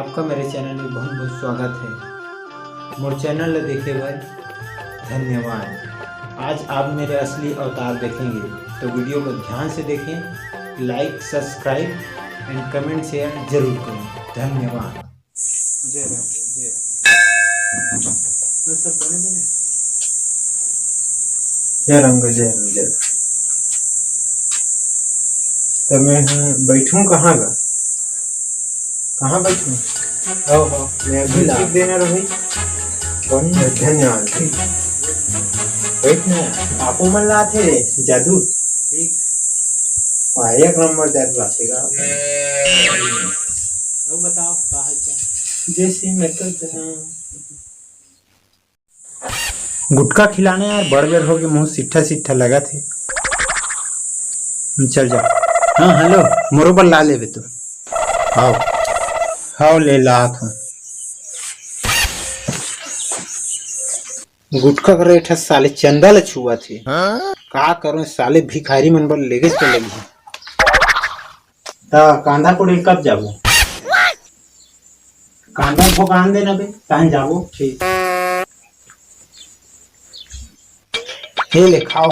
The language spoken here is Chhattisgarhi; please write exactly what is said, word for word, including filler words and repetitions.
आपका मेरे चैनल में बहुत बहुत स्वागत है। मोर चैनल ला देखे बर धन्यवाद। आज आप मेरे असली अवतार देखेंगे, तो वीडियो को ध्यान से देखें, लाइक, सब्सक्राइब एंड कमेंट शेयर जरूर करें। धन्यवाद। जय राम, जय राम। बस सब बने बने। जय राम का, जय राम, जय राम। त मैं ह बैठूं कहाँ का? कहाँ बैठूं? हो, हो, मैं अभी ला। ठीक देना रही। कौन? धन्यवाद। बैठ ना, आपो मन लात हे जादू। ठीक। वाह, एक नंबर जादू आथे गा। तो बताओ, का हाल चाल? जैसे मैं तो गुटखा खिलाने यार, बड़ बेर होगे, मुंह सिट्ठा सिट्ठा लगत हे। चल जा। हाँ, हेलो, मोरो बर ला लेबे तू। हाव, हाव, ले लात हूँ। गुटखा के रेट ह साले चंदा ल छुआत हे। का करूं, साले भिखारी मन बर लेगेच तो लगही। त कांदा कोड़े कब जाबो? कांदा भोगान देना बे, तहन जाबो। ठीक। हे ले, खाओ।